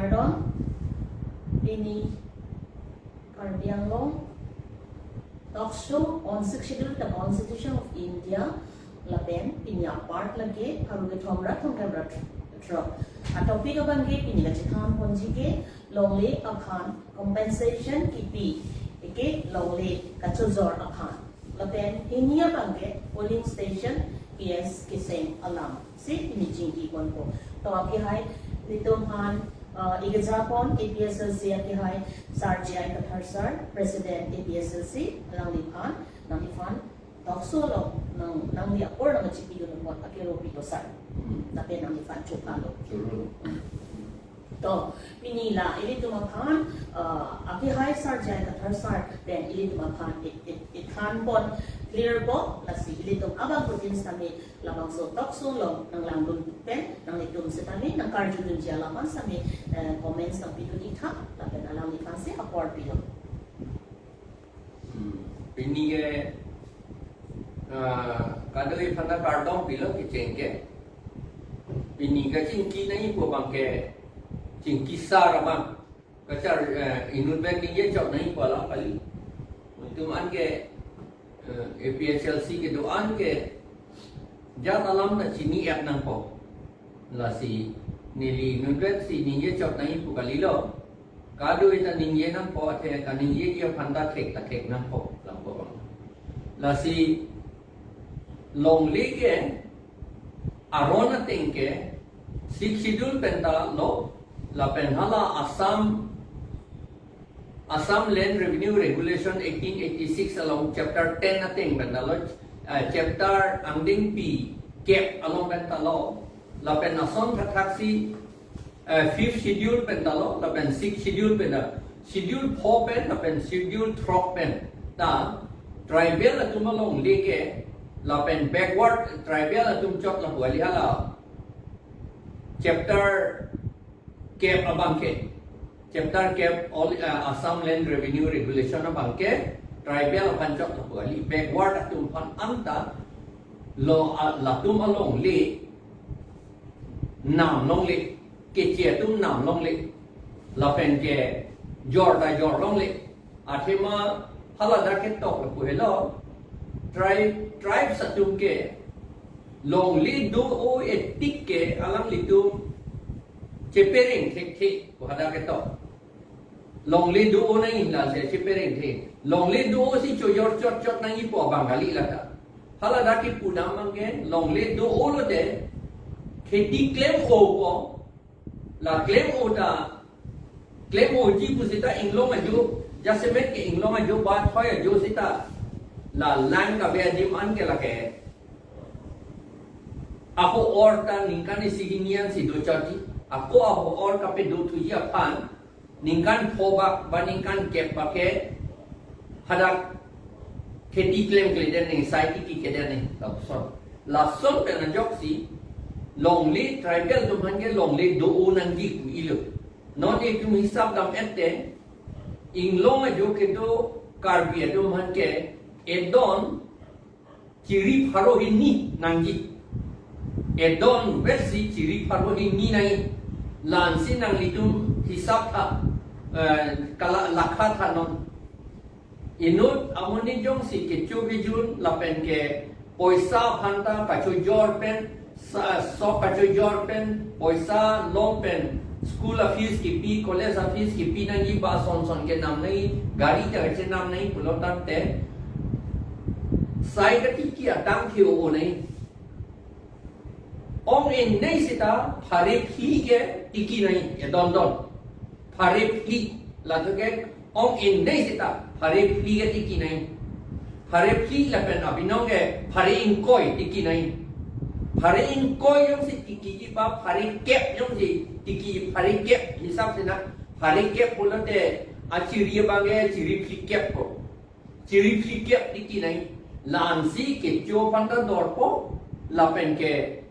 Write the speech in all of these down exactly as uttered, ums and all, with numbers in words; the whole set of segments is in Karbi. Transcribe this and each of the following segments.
Kardom, pini Karbi Anglong talk show on Sixth Schedule, the Constitution of India, lapen pini apart lake pharo kethom ra thomkep ra throk. A topic abang ke pini kachethan ponji ke longle aphan compensation kipi, eke longle kachojor aphan. Lapen hini abang ke polling station P S keseng alam si pini chingki ponpo. To akehai ilitum aphan, uh, ikejapon A P S L C akehai Sar J I Kathar Sar, President A P S L C, alangliphan, nangliphan talk show along nang, nangli apor nangchipidun apot akero pilo sar. Lapen nangliphan chopalo. Chopalo. To, pini la ilitum aphan, uh, akehai Sar J I Kathar Sar pen ilitum aphan it, it, ithan pon clear po, lasi ilitum abangphutin sitame labangso talk show along nanglangdun pen nanglitum sitame nangkarjudunji alam an sitame, eh, comments nangpidun iktha, lapen alangliphan si apor pilo. Hmm. Pini ke, ah, kadokave aphan ta kardom pilo kecheng ke. Pini kachingki nangji pu abang ke chingki sar abang. Kachar, eh, inut pen ningje chot nangji pu alam kali. Itum an ke, eh, A P S L C kedo-an ke jat alam ta chini-et nangpo. Lasi neli inut pen si ningje chot nangji pu kalilo. Kadokave ta ningje nangpo, athe kaningjeji aphan ta thek ta thek nangpo, lampo abang. Lasi longle ke aron ateng ke Sixth Schedule pen ta lo, lapen hala Assam, Assam Land Revenue Regulation eighteen eighty-six along chapter ten ateng pen ta lo, eh, chapter angdengpi kep along pen ta lo, lapen ason thakthak si eh, fifth schedule pen ta lo, lapen sixth schedule pen ta, schedule four pen, lapen schedule throk pen ta, tribal atum alongle ke, lapen backward tribal atum chot lapu kali hala chapter kep abang ke, chapter kep all, eh, Assam Land Revenue Regulation abang ke, tribal aphan chot lapu kali, backward atum aphan anta lo, ah, latum alongle nam longle, keche atum nam longle, lapen kejor ta jor longle. Athema haladak ketok lapu helo, tribe, tribes atum ke longle do-o etik ke alanglitum chepereng thekthe pu hadak ketok. Longle do-o nangji la si chepereng the. Longle do-o si chojor chot chot nangji pu abang kali lata. Haladak kipu dam abang ke longle do-o lote kheti klem-o po. La klem-o ta, klem-oji pu seta inglong ajo, jasemet ke inglong ajo ba thoi ajo seta, la lang kave adim an ke lake. Ako or ta ningkan isi hini an si dochotji, ako ako or kapedothuji aphan, ningkan pho bak ba ningkan kep bak ke hadak kheti klemkle det nang, sai tiki kedet nang, lapuson. Lason pen ajoksi longle tribal atum aphan ke longle do-o nangji pu ilo. Non itum hisap dam-et te, inglong ajo kedo Karbi atum aphan ke edon chiri pharo hini nangji. Edon versi chiri pharo hini nangji. La-ansi nanglitum hisap tha, eh, kala lakha tha non. Inut amonit jongsi kecho kejun lapen ke poisa aphan ta kachojor pen, sa-, sok kachojor pen, poisa lom pen, school a-fees kipi, college a-fees kipi nangji ba son son kenam nangji, gari ta kachenam nangji pulo tangte, sai katiki atang ke o nangji. Ong innei seta phare phli ke tiki nangji, edon don. Phare phli, latum ke ong innei seta phare phli ke tiki nangji. Phare phli lapen abinong ke phare ingkoi tiki nangji. Phare ingkoi jongsi tikiji ba phare kep jongsi tiki, phare kep hisap sena, phare kep pulote achiri abang ke chiri phli kep ko. Chiri phli kep tiki nangji. La-ansi kecho aphan ta dorpo, lapen ke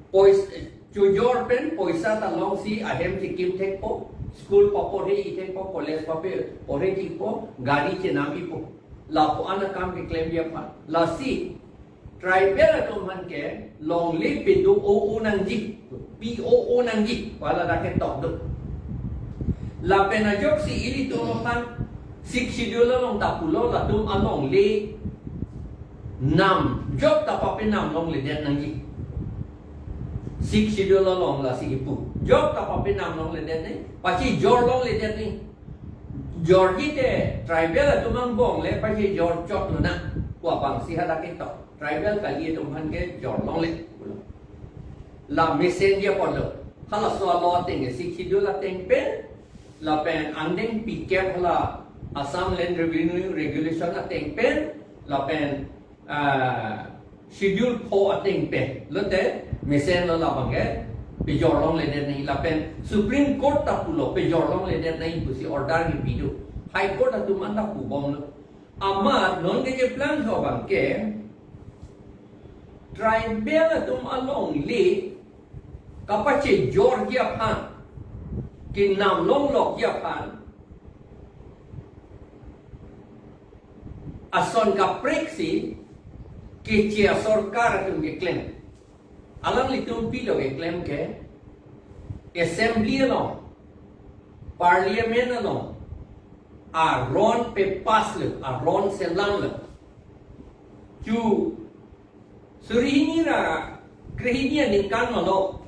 pois-, chojor pen poisa ta longsi ahem chikim thekpo, school paporhe-i thekpo, college pape porhe-ipo, gari chenam-ipo. Lapu an akam keklemji aphan. Lasi tribal atum aphan ke longle pedo-o-o nangji, P O O nangji, pu haladak ketok do. Lapen ajoksi ilitum aphan Sixth Schedule along ta pulo, latum alongle nam jok ta papenam longledet nangji. Sixth Schedule along lasi kipu. Jok ta papenam longledet nangji, pachejor longledet nangji. Jorji te tribal atum angbong le pachejor chot lonang pu abangsi hadak ketok. Tribal kali atum aphan kejor longle pulo. La mesenji apotlo. Halaso a-law ateng ke Sixth Schedule ateng pen, lapen angdeng pikep hala Assam Land Revenue Regulation ateng pen, lapen, ah, Schedule four ateng pen. Lote mesenlo, labang ke pejor longledet nangji, lapen Supreme Court ta pulo pejor longledet nangji pusi order kipi do. High Court atum anta pubomlo. Amat non kecheplang abang ke tribal atum alongle kapachejorji aphan, kenam longlokji aphan ason kapreksi keche asorkar atum keklem. Alanglitum pilo keklem ke, Assembly along, Parliament along aron pepasslo, aron selamlo. Chu suri hini ra krehini aningkan malo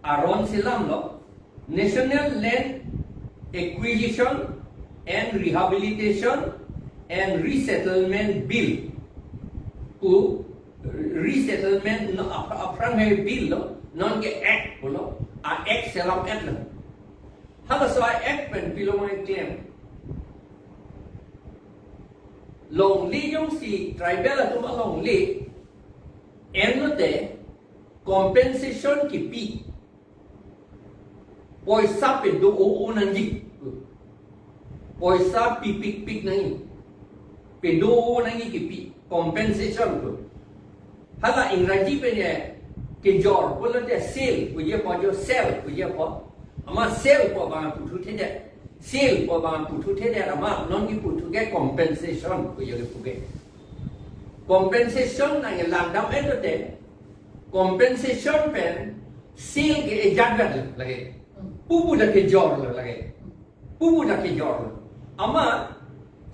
aron selamlo. National Land Acquisition and Rehabilitation and Resettlement Bill pu, Resettlement, no, aph-, aphrangsi bill lo, non ke act pulo, a-act selam-etlo. Halaso a-act pen pilo ma keklem, longle jongsi tribal atum alongle enlote compensation kipi, poisa pedo-o-o nangji. Poisa pipikpik nangji. Pedo-o nangji kipi. Compensation pu. Hala Ingraji pen ke kejor pulote sale puji apot jo, sale puji apot. Amat sale pu abang puthuthedet. Sale pu abang puthuthedet amat non kipu thu ke compensation puji kipu ke. Compensation nangkelangdam-etlote, compensation pen sale ke ejatvet lake. Pupu ta kejorlo lake. Pupu ta kejorlo. Amat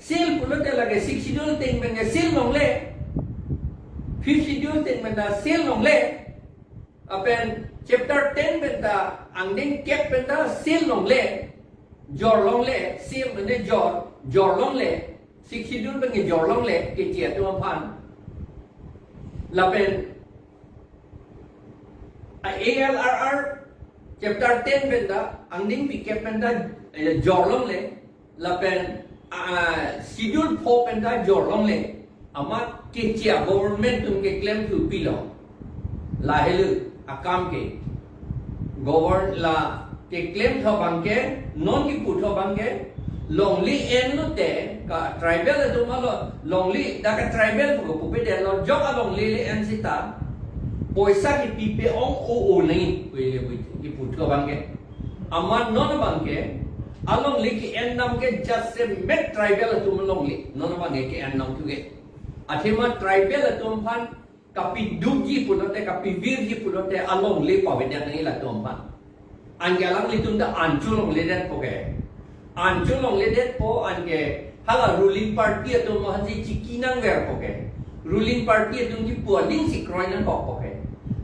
sale pulote lake Sixth Schedule ateng pen ke sale longle. Fifth Schedule ateng pen ta sale longle. Lapen chapter ten pen ta angdeng kep pen ta sale longle. Jor longle, sale mane jor, jor longle. Sixth Schedule pen kejor longle keche atum aphan. Lapen a-, A L R R chapter ten pen ta angdeng pikep pen ta, eh, jor longle. Lapen, ah, Schedule four pen ta jor longle. Amat keche a-government atum keklem thu pilo. Lahelo akam ke. Govern la keklem thu abang ke, non kipu thu abang ke, longle enlote, ka tribal atum alo, longle, dak ke tribal pu pupedetlo, jok alongle le en sita, poisa kipi pe-ong-o-o nangji, pu le pu kipu thu abang ke. Amat non abang ke, alongle ke-endam ke jasemet tribal atum alongle, non abang ke ke-endam thu ke. Athema tribal atum aphan kapidukji pulote, kapivirji pulote alongle pavedet nangji latum aphan. Anke alanglitum ta ancho longledetpo ke. Ancho longledetpo anke hala ruling party atum aphansi chiki nangverpo ke. Ruling party atum kipu aling si kroi nangkokpo ke.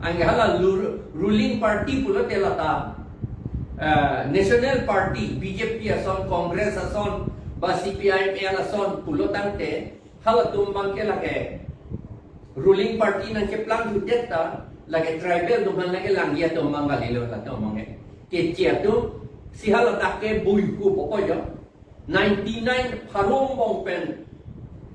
Anke hala lu-, ruling party pulote lata, eh, national party, B J P ason, Congress ason, ba C P I M L ason pulo tangte, halatum abang ke lake ruling party nangkeplang thudet ta, lake tribal atum aphan nangkelangji atum abang kalilo latum abang ke. Keche atum si haladak ke buiku popo jo. Ninety-nine pharo angbong pen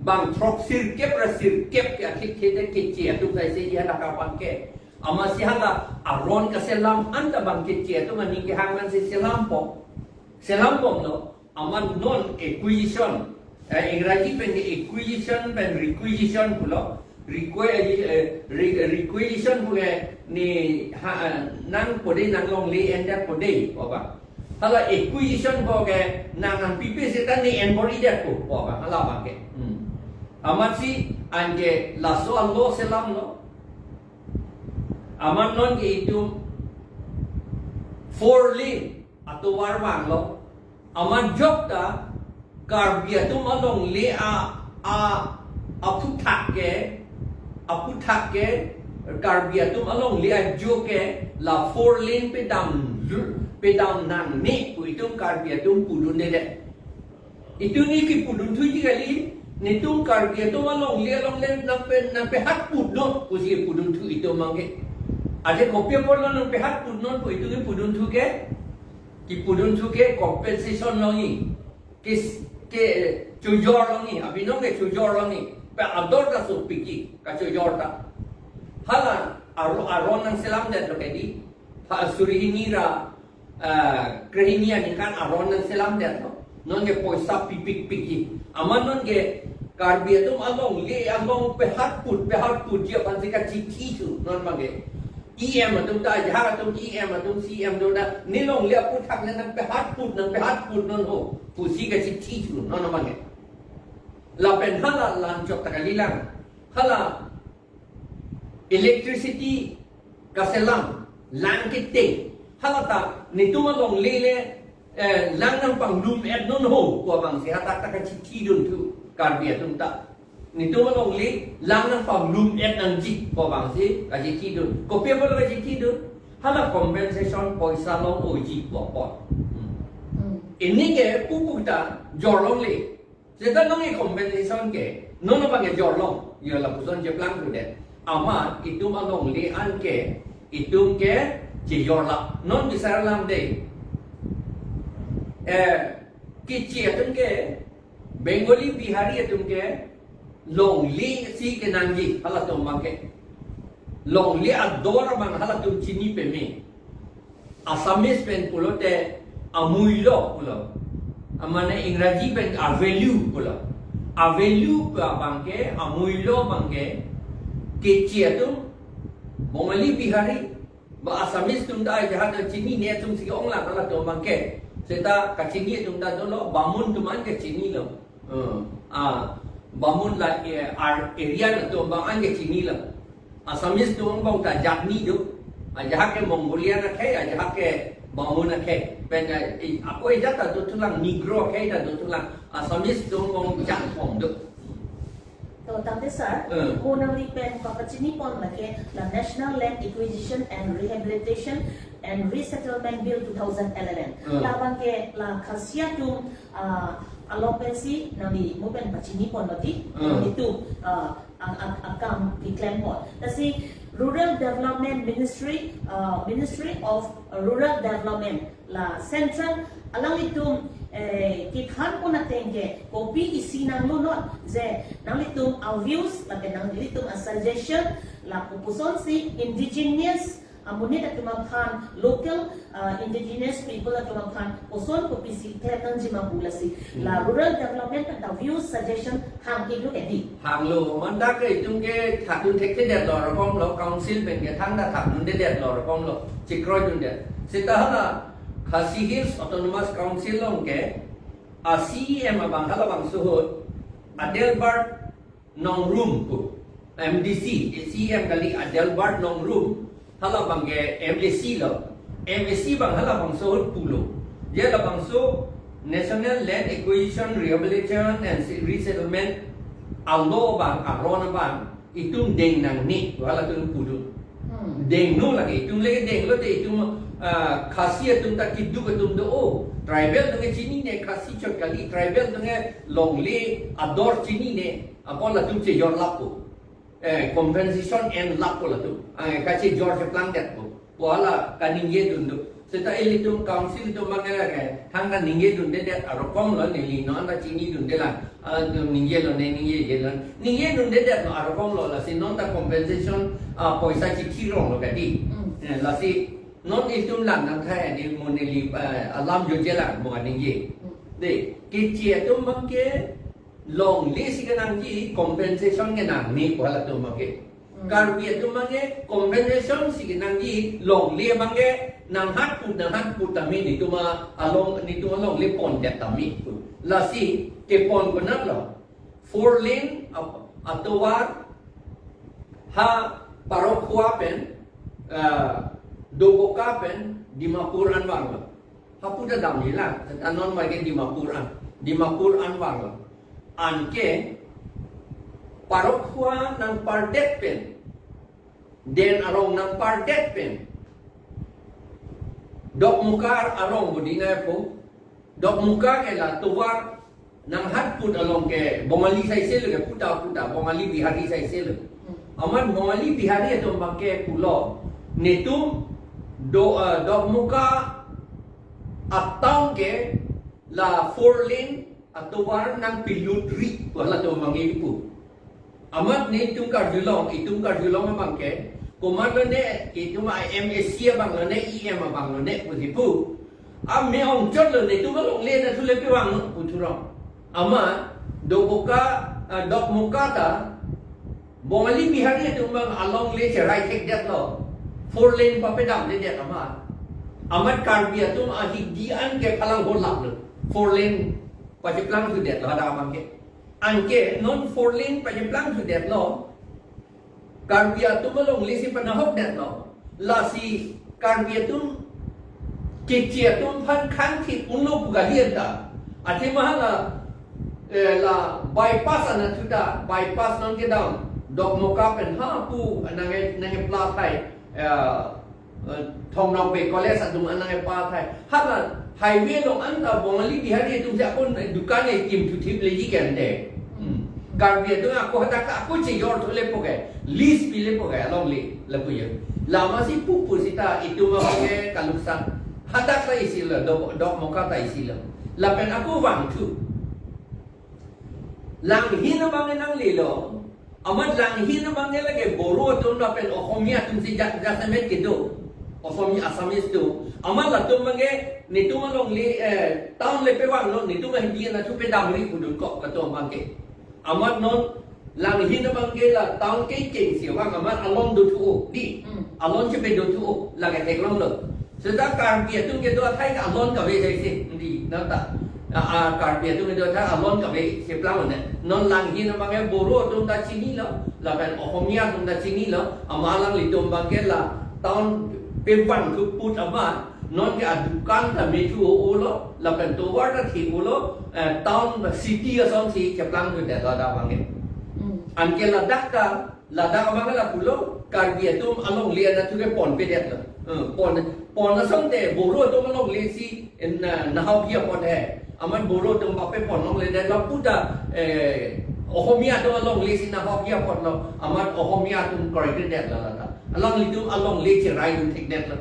bang throksirkep ra sirkep ke akhit khete keche atum kaise ji hadak abang ke. Amatsi hala aron kaselam anta abang keche atum aning kehang man si selampo. Selampomlo. Amat non acquisition, eh, Ingraji pen ke acquisition pen requisition pulo. Requi-, eh, re-, requisition pu ke ni ha, eh, nangpo dei, nang longle endet po dei, pu abang. Hala acquisition pu ke nang nangpipe seta ne enbor-idetpo, pu abang, hala abang ke. Hmm. Amatsi anke laso a-law selamlo. Amat non ke itum four lane atovar vanglo. Amat jokta Karbi atum alongle a, a, aphuthak ke, aphuthak ke, Karbi atum alongle ajo ke la four lane pedam, pedam nangne pu itum Karbi atum pudundedet. Itum ni kipudun thuji kali, netum Karbi atum alongle alongle nangpe, nangpehat pudun pusi pudun thu itum abangke. Ade kopi apotlo nangpehat pudun pu itum kipudun thu ke, kipudun thu ke compensation longji. Ke, ke chojor longji, abinong ke chojor longji. Pe ador ta sopikji, kachojor ta. Hala aro, aron nangselamdetlo kedi. Ha suri hini ra, ah, krehini aningkan aron nangselamdetlo. Non ke poisa pipikpikji. Amat non ke Karbi atum alongle along pehat put, pehat putji aphansi kachithi thu non abangke. E M atum ta, ajahak atum E M atum, C E M atum ta, ne longle aphuthak le nangpehat put, nangpehat put non ho pusi kachithi thu non abangke. Lapen hala la-anchot ta kalilang. Hala electricity kaselam, lang keteng. Hala ta netum alongle le, eh, lang nangpanglum-et non ho pu abangsi hadak ta kachithidun thu Karbi atum ta. Netum alongle lang nangpanglum-et nangji pu abangsi kachithidun. Kopi apotlo kachithidun? Hala compensation poisa long-oji pu apot. Hmm. Hmm. Pini ke pupu ta jorlongle. Seta non ke compensation ke non abangke jorlong, yo lapuson cheplang thudet. Amat itum alongle an ke itum ke chejorlap. Non bisar lam de. Eh, Keche atum ke, Bengali, Bihari atum ke longle si kenangji halatum abangke. Longle ador abang halatum chini peme. Assamese pen pulote amuilo pulo. Amane Ingraji pen avalue pulo. Avalue pu abangke, amuilo abangke, Keche atum, Bengali, Bihari, ba Assamese atum ta ajahak ta chinine atumsi ke-onglang halatum abangke. Seta kachini atum ta dolo, Bamun atum an ke chinilo. Eh, ah, Bamun la, eh, ar-, Aryan atum abang an ke chinilo. Assamese atum abang ta jatni do. Ajahak ke Mongolian akhei, ajahak ke Bamun akhei. Pen, eh, i-, ako ejat ta dothulang, Negro akhei ta dothulang. Assamese atum abang jat pom do. To, tangte sir, Hmm. mo nangli pen papachini pon lake la National Land Acquisition and Rehabilitation and Resettlement Bill two thousand eleven. Hmm. Labangke la Khasi atum, ah, along pensi nangli mo pen pachini pon mati, Hmm. itum, ah, a, a, akam keklem pon. Lasi Rural Development Ministry, ah, Ministry of Rural Development, la Central alanglitum, eh, kethan pon ateng ke kopi isi nanglo non, je nanglitum a-views, lapen nanglitum a-suggestion, la kopuson si indigenous amonit atum aphan, local, ah, indigenous people atum aphan koson kopisi klem nangji ma pu lasi. Hmm. La Rural Development pen ta views, suggestion hang iklo edi. Hanglo, manta ke itum ke thakdun thekthedetlo, arokomlo, council pen ke thangta thakdundedetlo, arokomlo, chikroidundet. Seta hala Khasi Hills Autonomous Council along ke, a-C E M abang halabangso ahut, Adelbert Nongrum pu, M D C, C E M kali Adelbert Nongrum, halabangke M A C lo, M A C abang halabangso ahut pulo. Je labangso National Land Acquisition, Rehabilitation and Resettlement a-law abang, aron abang, itum deng nangne, halatum pudun. Hmm. Dengno lake, itum lake denglo te itum, ah, Khasi atum ta keduk atum do, oh, tribal atum ke chinine, Khasi chot kali, tribal atum ke longle ador chinine, apot latum chejorlappo. Eh, compensation enlappo latum. Ah, kachejor cheplangdetpo pu hala kaningjedun do. Seta ilitum council atum abang ke thangta ningjedundedet, arokomlo, neli non ta chinidundelang. Ah, ningjelo, ne ningjelo. Ningjedundedetlo, arokomlo, lasi non ta compensation, ah, poisa chithi ronglo kedi. Hmm. Eh, lasi non itum lang nangthai adi mo neli, eh, alam jojelang mo kaningje. Hmm. De, Keche atum abangke longle si kenangji, compensation kenangne pu halatum abangke. Hmm. Karbi atum abangke compensation si kenangji, longle abangke nanghat put, nanghat put tame netum along, netum alongle pondet tame pu. Lasi kepon konatlo. Four lane ap-, atovar ha Parokhowa pen, ah, Doboka pen Dimapur anvanglo. Hapu ta damji lang, ta non mai ke Dimapur an. Dimapur an vanglo. Anke Parokkhua nangpardet pen, Den Arong nangpardet pen, Dokmoka arong budi nangpo. Dokmoka ke la tovar nanghat put along ke Bongali saise lo ke, puta puta Bongali Bihari saise lo. Amat Bongali Bihari atum abang ke pulo, netum do, eh, Dokmoka a-town ke la four lane atovar nangpilut ri, pu halatum abang ke pu. Amat netum karjulong, itum karjulong abang ke, komat lone, itum a-M A C abang lone, E M abang lone, pusi pu. A me-ong chot lo, netum alongle anatthu le pevang lo, pu thurong. Amat Dokmoka, ah, Dokmoka ta Bongali Bihari atum abang alongle cherai thekdetlo. Four lane papedamdedet amat. Amat Karbi atum ahidi an ke phalang holaplo. Four lane pacheplangthudetlo hadak abang ke. Anke non four lane pacheplangthudetlo. Karbi atum alongle si panahokdetlo. Lasi Karbi atum, Keche atum aphan khangthip unlo pu kali anta. Athema hala, eh, la bypass anatthu ta, bypass non kedam, Dokmoka pen hapu nangke, nangkepla thai, eh, eh, Thong Nokbe College atum an nangkepa thai. Hala highway along anta Bongali Bihari atum si akon dukan ekim thuthip leji ke ante. Hmm. Karbi atum ako hadak ako chejor thule po ke, lease pile po ke, alongle lapu ya. Lama si pupu sita itum abang ke kaluksan. Hadak ta isi lo, Dok, Dokmoka ta isi lo. Lapen ako vangthu. Langhin abang ke nanglelo. Amat Langhin abang ke lake Boro atum lapen Ohomia atum si ja-, jasemet kedo. Ohomia, Assamese do. Amat latum abang ke netum alongle, eh, town le pevanglo, netum ahidi anatthu pedamri pudun kok latum abang ke. Amat non Langhin abang ke la town kengkeng si vang, amat alon dothu di. Hmm. Alon chepe dothu, lake theklonglo. Seta Karbi atum kedo athai ke alon kave saise, di, nata. A, a, Karbi atum kedo athai alon kave cheplang ne. Non Langhin abang ke Boro atum ta chinilo, lapen Ohomia atum ta chinilo, amat alanglitum abang ke la town pevang keput amat, non ke adukan ta methu o-olo, lapen tovar ta thi olo, eh, town city asonsi cheplangthudetlo hadak abang ke. Hmm. Anke ladak ta, ladak abang ke lapulo, Karbi atum alongle anatthu ke ponpedetlo. Eh, pon, pon asonte Boro atum alongle si, eh, na, nahokji apot he. Amat Boro atum papeponlongledet lapu ta, eh, Ohomia atum alongle si nahokji apotlo. Amat Ohomia atum kroidedetlo lata. Alanglitum alongle cheraidun thekdetlo.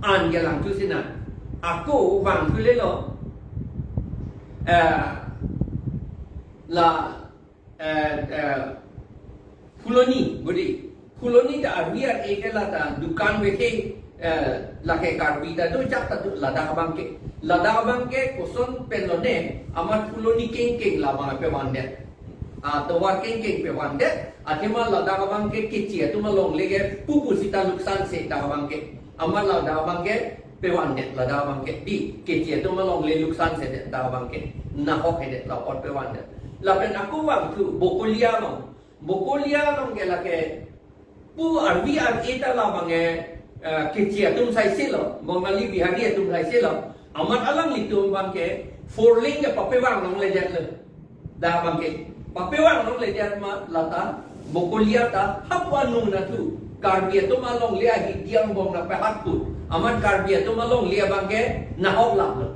An ke langthu sina. Ako vangthulelo. Eh, la, eh, eh, Phuloni, budi. Phuloni ta arvi ar-e ke lata dukan vethe, eh, lake Karbi ta do, jak ta do, ladak abang ke. Ladak abang ke koson pen lone, amat Phuloni kengkeng labang pevandet. Ah, tovar kengkeng pevandet, athema ladak abang ke Keche atum alongle ke pupu sita luksanse dak abang ke. Amat ladak abang ke pevandet, ladak abang ke di, Keche atum alongle luksansedet dak abang ke. Nahokhedet la apot pevandet. Lapen ako vangthu, Bokolia along. Bokolia along ke lake pu arvi ar-e ta labang ke, eh, Keche atum saiselo, Bongali Bihari atum saiselo. Amat alanglitum abang ke four lane ke papevanglongledetlo. Dak abang ke. Papevanglongledet ma lata Bokolia ta hapu anung nathu. Karbi atum alongle ahidi angbong nangpehat put. Amat Karbi atum alongle abang ke nahoklaplo.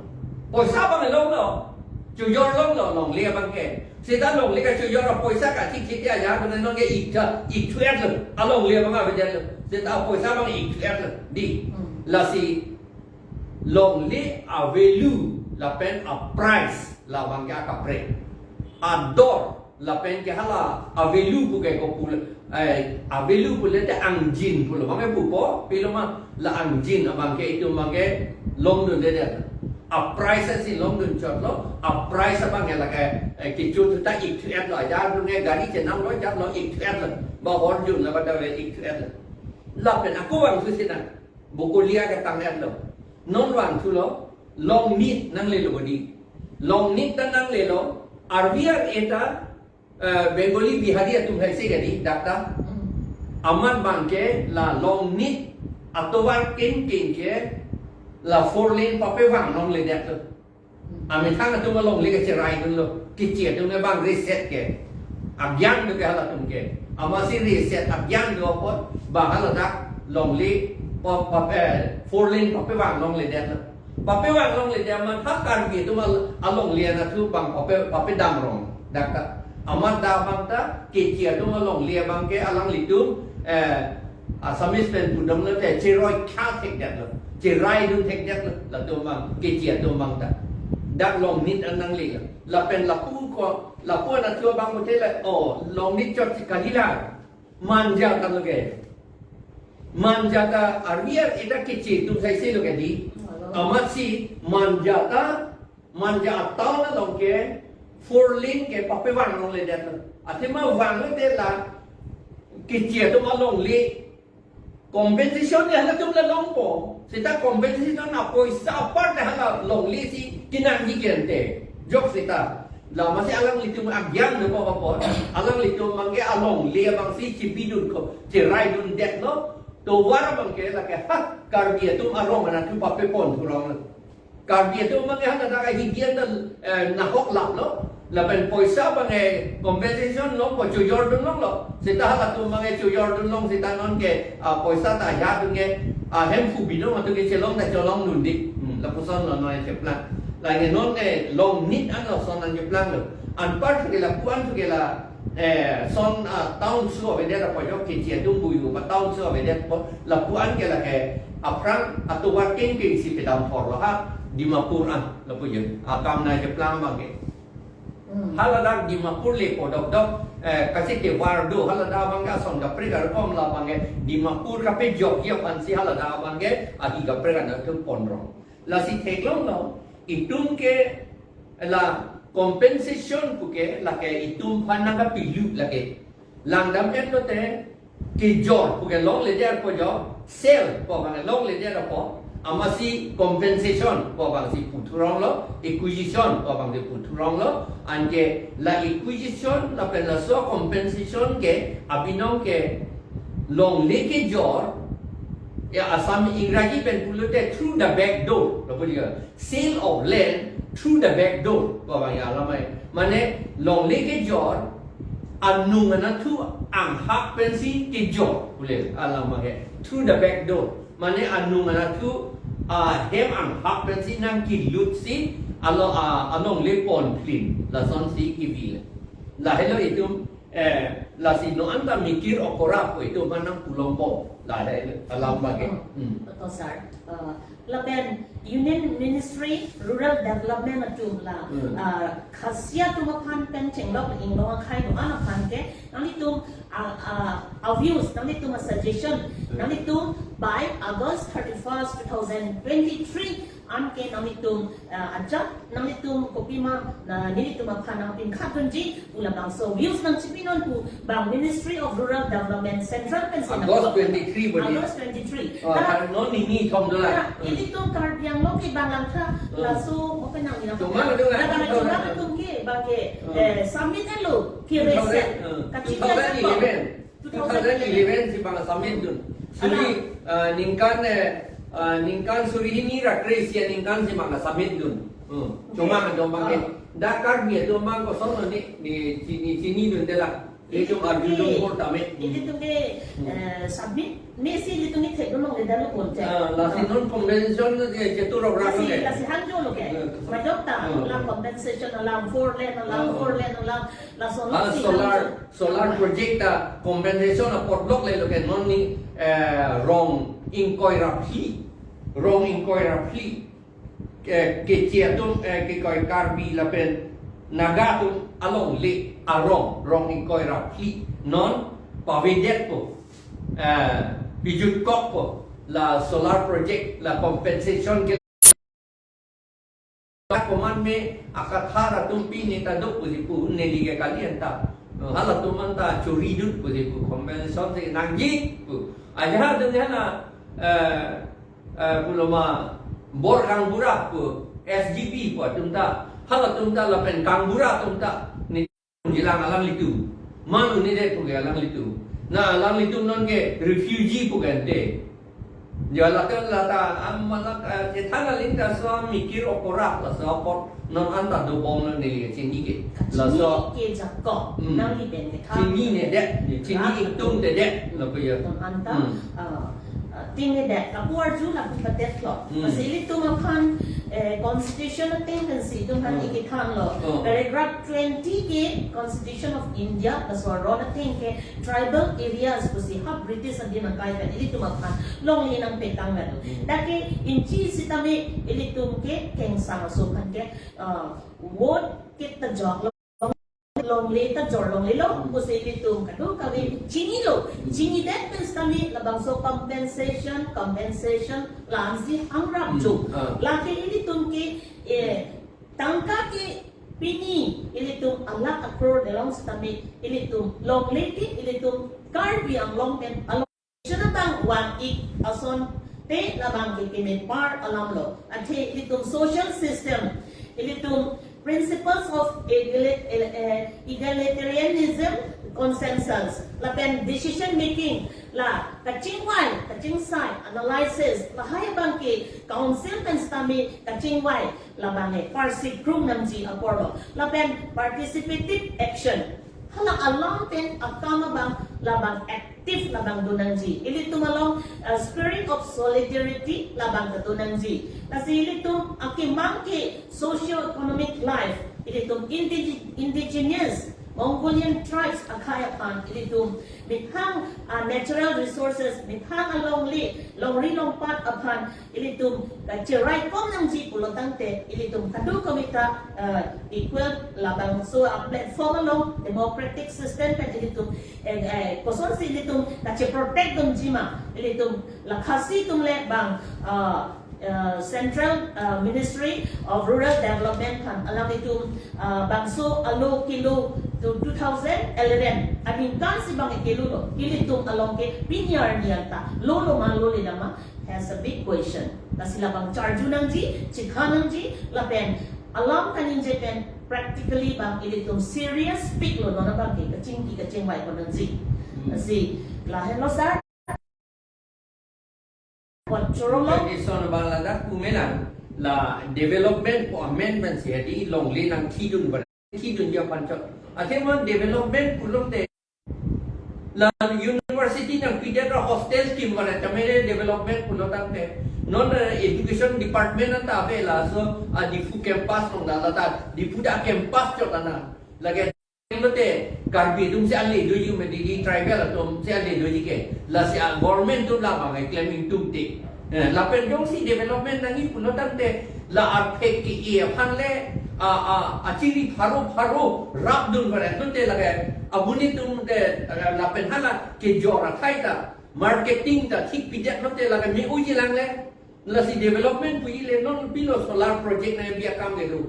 Poisa abang longlo. Chojorlonglo longle abang ke. Seta longle kachojor apoisa kachikchit ya ja, kone nonke iktha, ikthu-etlo. Alongle abang avedetlo. Seta apoisa abang ikthu-etlo. Di. Hmm. Lasi longle a-value lapen a-price labang ke akaprek. Ador lapen ke hala a-value pu ke kopu, eh, a-value pulote angjin pulo. Abang ke pupo, pilo ma la angjin abang ke itum abang ke longdundedet. A-price si longdun chotlo, a-price abang ke lake, eh, kecho thuta ikthu-etlo, ajat abang ke gari chenamlo, jatlo ikthu-etlo. Ba horjun la ba dave ikthu-etlo. Lapen ako vangthu sina, Bokolia ketang-etlo. Non vangthulo, Longnit nanglelo budi. Longnit ta nanglelo, arvi ar-e ta, eh, Bengali Bihari atum saise kali, dak ta. Hmm. Amat abang ke la Longnit atovar kengkeng ke La four lane papevang longledetlo. Amethang atum alongle ke cheraidunlo. Keche atum ke bang reset ke. Abiang do ke halatum ke. Amatsi reset abiang do apot bang haladak longle pa, pa, eh, four lane papevang longledetlo. Papevang longledet amat ha Karbi atum al-, alongle anatthu bang pape, papedam rong. Dak ta. Amat dak abang ta keche atum alongle abang ke alanglitum, eh, Assamese pen pudam lo te cheroi kha thekdetlo. Cheraidun thekdetlo. Latum abang, keche atum abang ta. Dak Longnit an nanglelo. Lapen lapu ko, lapu anatthu abang muthe la, oh, Longnit chot si kalila. Manja ta lo ke. Manja ta arvi ar-e ta keche atum saise lo ke di. Amatsi Manja ta, Manja atown along ke four lane ke papevang longledetlo. Athema vangledet la keche atum alongle compensation ke halatum le longpo. Seta compensation apoisa apar le hala longle si kenangji ke ante. Jok seta. La amatsi alanglitum abiang do apot, alanglitum abang ke alongle abang si chibidun ko, cheraidundetlo. Tovar abang ke lake ha Karbi atum arong anatthu papepon thuronglo. Karbi atum abang ke haladak ahidi an ta, eh, nahok laplo. Lapen poisa abang ke compensation longpo, chojordun longlo. Seta halatum abang ke chojordun long seta non ke, ah, poisa ta ajat dun ke, ah, Hemphu Bidong atum ke chelong ta cholongdun di. Hmm, lapuson lo non cheplang. Lake non ke Longnit an lason an cheplanglo. Anpar thu ke lapu an thu ke la, eh, son, ah, town su avedet apot jo keche atum buyu pa town su avedet apot lapu an ke lake aphrang atovar kengkeng si pedam thorlo ha Dimapur an lapu jo. Akam nai cheplang abang ke. Hmm. Haladak Dimapur lepo dokdok, eh, kachete var do, haladak abang ke ason kaprek arkom la abang ke Dimapur kapejokji aphan si haladak abang ke ahi kaprek anatthu ponrong. Lasi theklonglo, itum ke la compensation pu ke lake itum aphan nangkapilu lake. Langdam-etlo te kejor pu ke longledet apot jo, sale pu abang longledet apot, amatsi compensation pu abang si puthuronglo, acquisition pu abang si puthuronglo, anke la acquisition lapen laso compensation ke abinong ke longle kejor, ya Assam Ingraji pen pulote through the back door, lapu dia. Sale of land through the back door. Pu abang ya alamai. Mane longle kejor, anung anatthu anghak pensi kejor. Pule alamai ke. Through the back door. Mane anung anatthu, ah, hem anghak pensi nangkelut si alo, ah, alongle ponplin. Lasonsi kevil. Lahelo itum, eh, lasi non anta mikir okora pu itum aphan nangpulongpo. Lahelo alam abang ke. Hmm. To sir. Uh, lapen Union Ministry Rural Development atum la, hmm, uh, Khasi atum aphan pen chenglok inglong akhai do-an aphan ke nanglitum, uh, uh, views, nanglitum suggestion, hmm, nanglitum by August thirty-first, two thousand twenty-three an ke nanglitum, uh, ajat nanglitum kopima, uh, nelitum aphan nangpinkhatdunji pu labangso views nangchipinon pu bang Ministry of Rural Development Central pensi August nangkok. Twenty-three bodi. August twenty-three. Oh, ta, ta non nini thom dola. Ta, hmm, ilitum Karbi Anglong ke bang langtha, hmm, laso mo penang ina. Cuma itu kan, na bang itu cuma kan. Itum ke bang ke, hmm, eh, submit elo ke two thousand, reset. Hmm, kachika two thousand eleven. Two thousand eleven si bang submit dun. Suri, ah, ningkan, eh, ah, ningkan suri hini ra kre-isi aningkan si bang submit dun. Hmm. Cuma, okay, dong bang, ah, eh, dak Karbi atum bang koson lo ni, ni chini, chinidun tela. Ilitum arjudun ke, bor tame. Ilitum ke, hmm, eh, submit, mesi ilitum ke thekdun longledetlo konte. Ah, lasi, ah, non compensation ke chetu rok rak lasi, ke. Lasi hangjo lo ke. Hmm. Majok ta, hmm, alam compensation, alam four lane, alam, hmm, four lane, alam, lason, ah, lasi solar, hangjo. Solar project ta compensation apot lok le lo ke non ni, eh, rong ingkoi ra phli, rong ingkoi ra phli. Ke, keche atum, eh, kekoi Karbi lapen Naga atum alongle arong, rong ingkoi ra phli non pavedetpo, eh, pejut kokpo, la solar project, la compensation ke komat me akathar atum pine ta do pusi pu, neli ke kali anta. Halatum anta choridun pusi pu, compensation si nangji pu. Ajahak atum hala, eh, eh, pulo ma bor kangbura pu, S G B pu atum ta, halatum ta lapen kangbura atum ta, ni jilang alanglitum. Manu ni det pu ke alanglitum. Na alanglitum non ke refugee pu ke ante. Ya, lata, lata, am, malak, eh, kethan aling ta so mikir okorak, laso apot non anta dobom lo neli chini ke. Laso chini ke jakong, hmm, nangli pen kethan. Chininedet, chini, ah, itum dedet, lapu ya. Non anta, hmm, ah, ah, tinnedet, lapu arju, lapu padet lo. Hmm. Lasi ilitum aphan, eh, constitution ateng pensi itum aphan, hmm, ikethan lo. Oh. Paragraph twenty ke Constitution of India, laso aron ateng ke tribal areas pusi ha British adim akai pen ilitum aphan longle nangpetang lo. Hmm. Dak ke inchi sitame ilitum ke kengsang aso aphan ke, uh, vote ke ta jor longle, ta jor longle lo, hmm, pusi ilitum kadokave chinilo. Chinidet pen sitame labangso compensation, compensation plan si hangrap, hmm, jo. Ah. Lake ilitum ke, eh, tangka ke pini ilitum alakh akror delong sitame ilitum longle ke ilitum Karbi Anglong pen along. Suna bang vang-ik ason te labang ke keme par alam lo. Athe ilitum social system, ilitum principles of egali-, eh, egalitarianism, consensus, lapen decision making, la kachingvai, kachingsai, analysis, lahai abang ke council pen sitame kachingvai, labang ke parsi krung nangji apor lo. Lapen participative action. Hala alam pen akam abang labang active labang do nangji. Ilitum along, uh, spirit of solidarity labang ta do nangji. Lasi ilitum akemang ke socio-economic life, ilitum indige-, indigenous Mongolian tribes akhei aphan ilitum methang, uh, natural resources, methang alongle, longri longpat aphan ilitum kacheraikom nangji pulo tangte, ilitum kadokave ta, eh, equal labangso a-platform along democratic system pen ilitum, eh, eh, kosonsi ilitum kacheprotect dunji ma, ilitum la Khasi atum le bang, eh, eh, Central, eh, Ministry of Rural Development aphan alanglitum, eh, bangso alo kilo to two thousand eleven aningkan si bang ikelo lo, ilitum along ke pini arni anta lolo ma, lole ma, has a big question. Lasi labang charju nangji, chikha nangji, lapen alam kaningje pen practically bang ilitum serious pik lo, non abang ke kachingki kachingvai ko nangji. Hmm. Lasi lahenlo sir. Kot choro lo. Condition abang ladak pu me lang, la development pu amendment si hadi longle nangthidun bar. Thidunji aphan chot. Athe non development pulote la university nangpidet ra hostel kim bar, chamele development pulo tangte. Non, eh, education department anta ave laso, ah, Diphu campus along da lata. Diphu ta campus chot ana. Lake lote Karbi atum si ale doji, medi di tribal atum si ale doji ke. Lasi a-government atum labang keklem ingtung te. Eh, lapen jongsi development nangji pulo tangte la arphek ke-e aphan le, a, a, achiri pharo pharo rapdun bar, lote lake abuni atum te, eh, lapen hala kejor akhei ta, marketing ta thik pidet lote lake me-oji lang le. Lasi development puji le non pilo solar project nangbi akam kedo.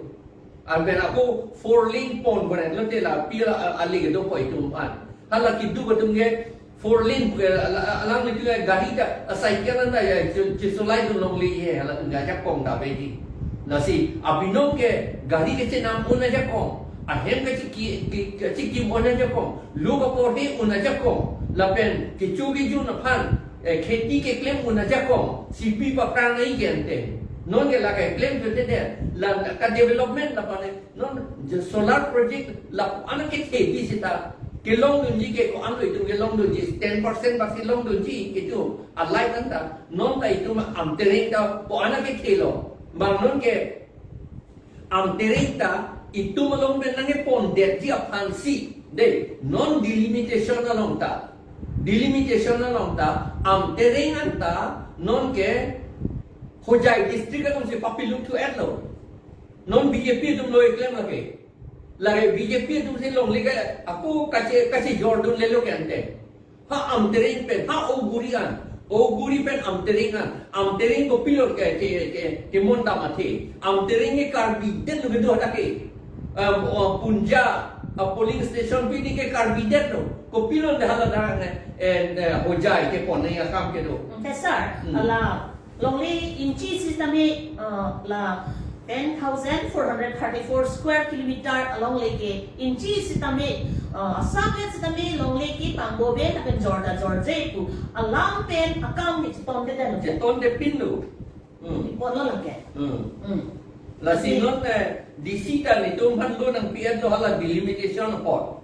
Lapen ako four lane pon bar, lote la pilo, a, ale kedo poi atum aphan. Hala keduk atum ke four lane ke, ala-, alanglitum ke gari ta, a, cycle anta ya, che-, chesolai dun longle he, halatum ke ajakong ta aveji. Lasi abinong ke gari kechenam un ajakong, ahem kecheki-, ke-, kechekim un ajakong, lo kaporhe un ajakong, lapen kecho kejun aphan, eh, kheti keklem un ajakong, sipi paprang nai ke ante. Non ke lake klem chot te de, la ka development la pane, non je solar project la ana kethe bi seta, kelong dunji ke ko-an lo itum kelong dunji, ten percent basi long dunji itum, a light anta, non ta itum Amtereng ta ko-an kethe lo, bang non ke Amtereng ta itum along pen nangkepondetji aphansi, de, non delimitation along ta, delimitation along ta, Amtereng anta, non ke Hojai district alongsi papiluk thu-et lo. Non B J P atum lo keklem lake. Lake B J P atum si longle ke, ako kache, kachejor dun lelo ke ante. Ha Amtereng pen, ha Auguri an. Auguri pen Amtereng an. Amtereng kopilo ke, ke, ke, kemondam athe. Amtereng ke Karbi det lo kedo hadak ke. Um, uh, Punja, uh, polling station pini ke Karbi det lo. Kopilo de hala dak ne, and, uh, Hojai kepon nangji akam kedo. Ante sir, hmm, ala longle inchi system he, uh, la Ten thousand four hundred thirty-four square kilometer alongle ke inchi sitame, uh, Assam le sitame longle ke pangbo ave lapen jor ta jorje pu alam pen akam ke chiton ke dan. Chiton de pinlo. Hmm. Ipon lo lake. Hmm. Hmm. Lasi non, eh, D C ta netum aphan lo nangpi-etlo hala delimitation apot.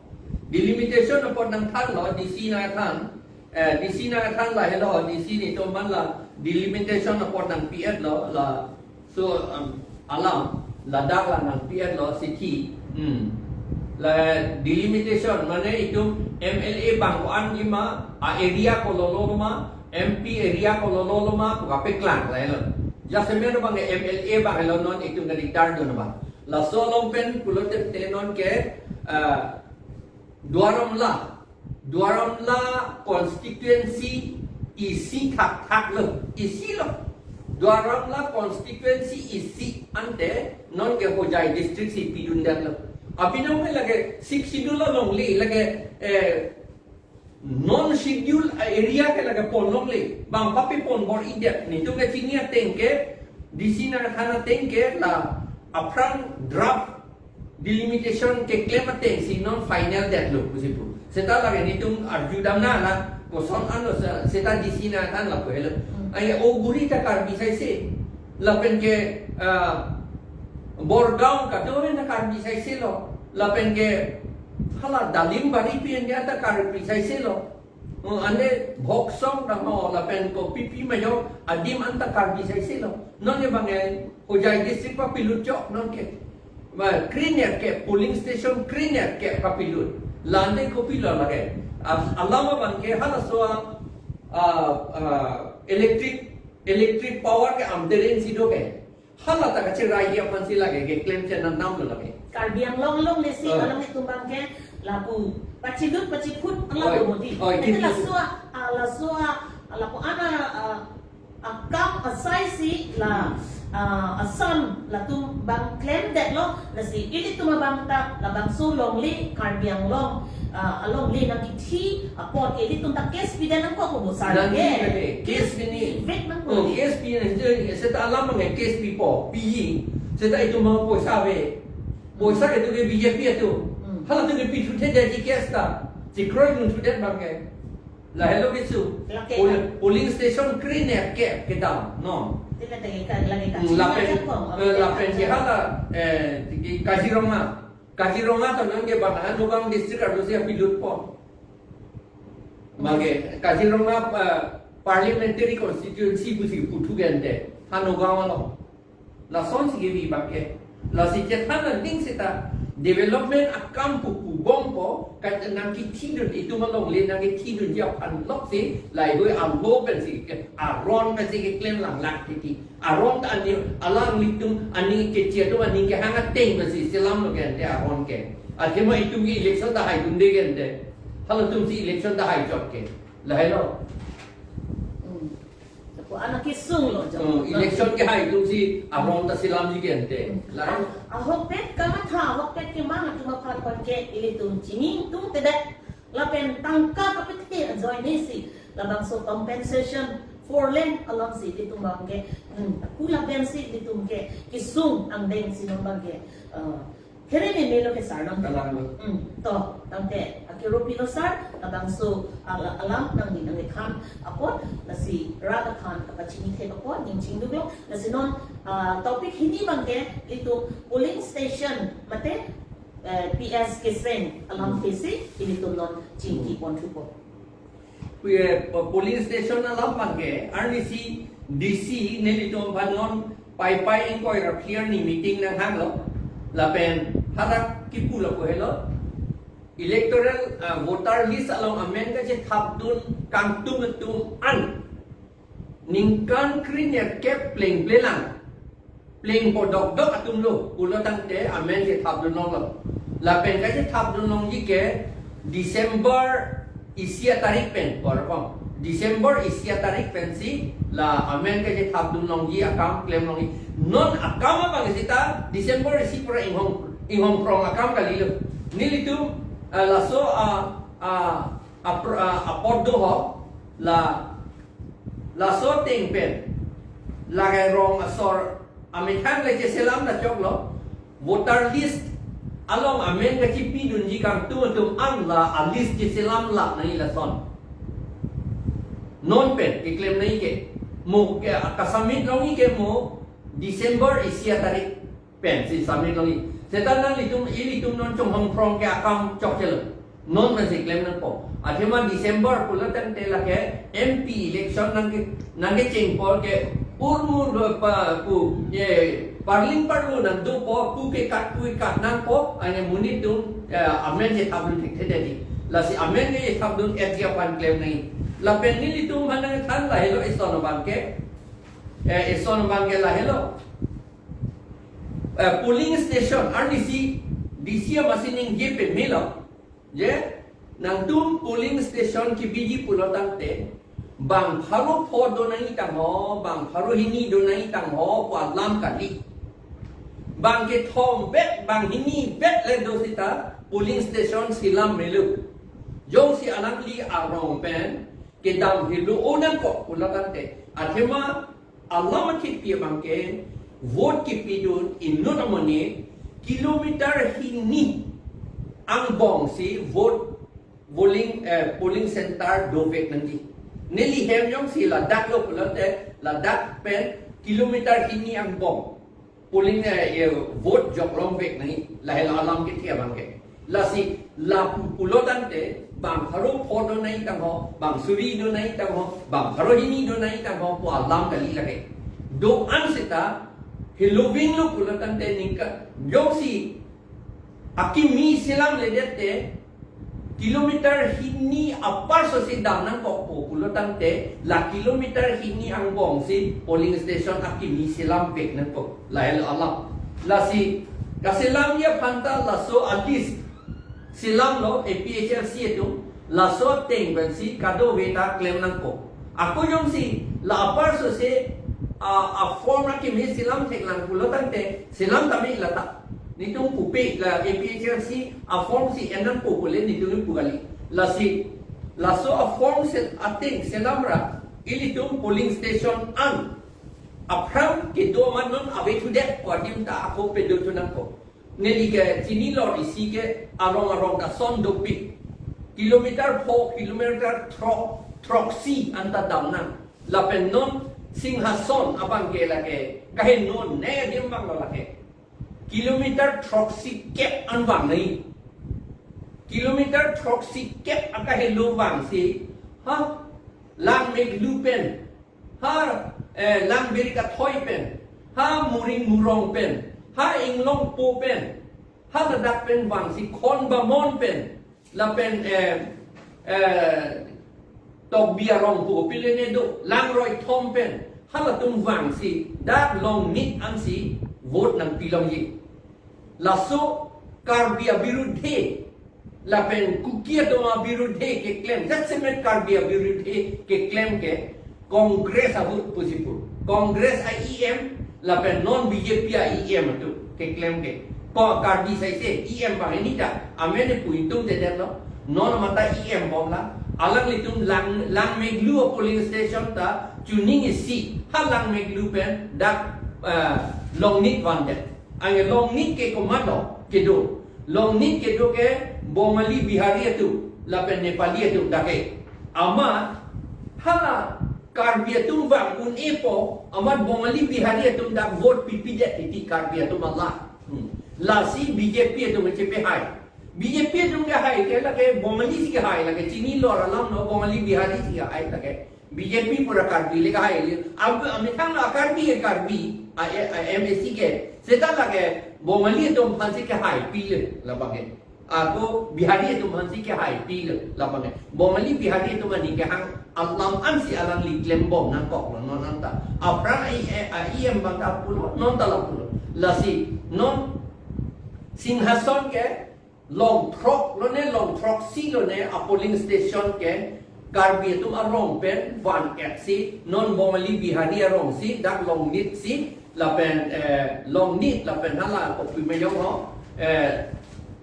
Delimitation apot nangthanlo D C nangthan. Eh, D C nangthan lahelo, D C netum aphan la delimitation apot nangpi-etlo la. So, um, alam ladak la nangpi-etlo sithi. Hmm. La delimitation mane itum M L A bang ko-an ji ma, a area kololo ma, M P area kololo ma, pu kapeklang lahelo. Jasemet abang M L A bang helo non itum ke diktar dun ba. Laso along pen pulote te non ke, ah, Duar Amla, Duar Amla constituency isi thakthak lo, isi lo. Duar Amla constituency isi ante non ke Hojai district si pidun detlo. Abinong ke lake Sixth Schedule alongle, lake, eh, non schedule area ke lake ponlongle, bang papi pon bor-idet, netum ke chini ateng ke, D C nangthan ateng ke la aphrang draft delimitation keklem ateng si non final detlo pusi pu. Seta lake netum arjudam na la, koson anlo se-, seta D C nangthan lapu helo. Hmm. Ai o guri ta Karbi saise. Lapen ke, ah, Borgaon kado ave ta Karbi saise lo. Lapen ke hala Dalimbari pi anta Karbi saise lo. Hmm, ane Bhoksong damo lapen ko pipi mayo adim anta Karbi saise lo. Non ke bang e Hojai district papilut chok non ke. Ba, krenerkep, polling station krenerkep papilut. La ante kopilo lake. Al-, alam abang ke halaso a, a, a, electric, electric power ke amteren si do ke. Hala ta kachirai aphan si lake, keklem chenam lo lake. Karbi Anglong alongle si, ah, alam itum abang ke lapu pachilut pachiphut ala, oi, do modi. Oi, ante kipu. Laso a, a, laso a, a, lapu ana, a, akam asai si la, ah, Assam latum abang klemdetlo, lasi ilitum abang ta labangso longle Karbi Anglong, ah, alongle nangkithi apot ke ilitum ta case pide nangkok ko sar. Nangki ke. Lake, case pini. Vet nangkok. Oh, case pini, seta alam nge case pipo, piji. Seta itum abang poisa ave. Poisa ke tu ke B J P atum. Hmm. Halatum ke pithu the jadi case ta. Chikroi dun thu det abang ke. Lahelo keso. Lake. Pol-, polling station krenerkep kedam, no. Tila tagi ka, lake ka. Hmm, lapen, eh, lapen ke hala, eh, tiki Kaziranga. Kaziranga to non ke bang, Haflong district arlo si pilut pon. Mage, Kaziranga, eh, parliamentary constituency pusi puthu gente. Ha Nagaon along. Lason si kebi abang ke. Lasi chethan aning seta development akam pu pubom po, kat nangkithi dun itum alongle nangkithi dunji aphan lok si, lahei alo pensi ke, aron pensi keklem lang lang titi. Aron ta ani, alanglitum ani keche atum ani kehang ateng pensi selam lo ke ante aron ke. Athema itum ke election ta haidunde ke ante. Halatum si election ta hai chot ke. Lahelo. Hmm. Ko anak kesung lo, jong. Hmm, election kehai atum si aron ta selamji ke ante. Hmm. Lahelo. Ahokpet kamatha, ahokpet kemang atum aphan aphan ke ilitum chini tung tedet. Lapen tangka kapite ajoine si labangso compensation four lane along si ilitum abang ke, hmm, kula pen si ilitum ke kesung angdeng si non abang ke, eh, here meme lo ke sar non. Kalang lo. Hmm, to, tangte, akero pilo sar, labangso, ala-, alam nangli nangkethan apot, lasi rat aphan kapachinithek apot, ning chingduk lo, lasi non, ah, topic hini abang ke, ilitum polling station, mate, eh, P S keseng, alam, hmm, kesi, ilitum non chingki, hmm, pon thupo. Pu-, eh, po-, polling station alam abang ke, arnisi D C nelitum aphan non paipai ingkoi ra phli arni meeting nanghanglo. Lapen hadak kipu lapu helo. Electoral, ah, voter list along amen kachethapdun kangtung atum an ningkan krenerkep plengplelang. Plengpo dokdok atum lo, pulo tangte amen kethapdun longlo. Lapen kachethapdun longji ke December isi atarik pen, porpong. December isi atarik pensi la amen kachethapdun longji akam klem longji. Non akam abang seta December isi pura inghong, inghong krong akam kalilo. Nelitum, eh, laso, ah, ah, apr-, ah, apot do ho, la, laso ateng pen, lake rong asor Amethang le cheselam ta choklo. Voter list along amen kachipidunji kangtung atum an la a list cheselam lak nangji lason. Non pen keklem nangji ke, mo ke kasubmit longji ke mo December isi atarik pensi submit longji. Seta nanglitum, ilitum non chonghong phrong ke akam chokchelo. Non pensi klem nangpo. Athema December pulo tangte lake M P election nangke, nangkecheng apor ke urmur do pa pu, ye, parling parlo nangdopo, pu ke kat, pu ke kat nangpo, ane monit atum, eh, amen chethapdun thekthedetji. Lasi amen kethapdun-etji aphan klem nangji. Lapen nelitum aphan nangthan lahelo eson abang ke, eh, eson abang ke lahelo. Eh, polling station, arnisi D C amatsi ningje pemelo. Je, nangtum polling station kebiji pulo tangte, bang pharo pho do nangji tangho, bang pharo hini do nangji tangho, pu alam kali. Bang kethom bet, bang hini bet le do seta polling station selam melo. Jongsi alangli arong pen kedam helo-o nangkok pulo tangte, athema alam akhei pi abang ke, vote kepidun inut amonit kilometer hini angbongsi vote polling, eh, polling center dovek nangji. Neli hem jongsi ladak lo pulote, ladak pen kilometer hini angbong polling, eh, eh, vote joklongvek nangji, lahelo alam kethe abang ke. Lasi lapu pulo tangte, bang pharo pho do nangji tangho, bang suri do nangji tangho, bang pharo hini do nangji tangho, pu alam kali lake. Do-an seta, heloving lo pulo tangte ningkan, jongsi akimi selamledet te, kilometer hini apar sosi dam nangkokpo pulo tangte, la kilometer hini angbongsi polling station akimi selamvek nangpo. Lahelo alam. Lasi kaselamji aphan ta laso a list selamlo A P H L C atum, laso ateng pensi kadokave ta klem nangpo. Ako jongsi la apar sosi a, a form akimi selam theklang pulo tangte, selam tame lata. Netum pupe la A P H L C a form si en nangpo pule netum pu kali. Lasi, laso a form se ateng selamra, ilitum polling station an aphrang kedo amat non avethudet pu adim ta ako pedothu nangpo. Neli kechinilo isi ke arong arong ta son dopik. Kilometer pho, kilometer throk, throksi anta dam nang. Lapen non Singhason abang ke lake, kaheno ne adim abang lo lake. Kilometer throksi kep an vang nangji. Kilometer throksi kep akahelo vangsi, ha, Langmeglu pen, ha, eh, Langbirikathoi pen, ha, Muring Murong pen, ha, Inglongpo pen, ha, ladak pen vangsi Khon Bamon pen, lapen, eh, eh, Tokbi arong pu pilene do, Langroithom pen, halatum vangsi, dak Longnit ansi vote nangpilongji. Laso Karbi abirudhe, lapen Kuki atum abirudhe keklem, jasemet Karbi abirudhe keklem ke, Congress ahut pusi pu. Congress a E M, lapen non B J P a E M atum keklem ke. Ko Karbi saise E M bang ini ta, amen pu itum tedet lo. Non mata E M bom la. Alanglitum Lang, Langmeglu a polling station ta, chuning isi, ha Langmeglu pen, dak, eh, Longnit vandet. Ange Longnit ke komat lo, kedo. Longnit kedo ke Bongali Bihari atum, lapen Nepali atum dak ke. Amat, hala Karbi atum vang un-epo, amat Bongali Bihari atum dak vote pipidet titi Karbi atum ala. Hmm. Lasi B J P atum chepehai. B J P atum kehai ke lake Bongali si kehai lake, chinilo alam lo, Bongali Bihari si kehai lake. B J P pura Karbi le kehai le. Ab, amethang lo Karbi ke Karbi, a, a, M A C ke. Seta lake Bongali atum aphansi kehaipi le labang ke. Ako Bihari atum aphansi kehaipi le labang ke. Bongali Bihari atum aning kehang alam ansi alangli klembom nangkok lo non anta. Aphrang a, a, a E M abang ta pulo, non ta la pulo. Lasi non Singhason ke Longthrok lone, Longthroksi lone a polling station ke Karbi atum arong pen van-etsi, non Bongali Bihari arongsi, dak Longnit si, lapen, eh, Longnit lapen hala kopi mejong ho, eh,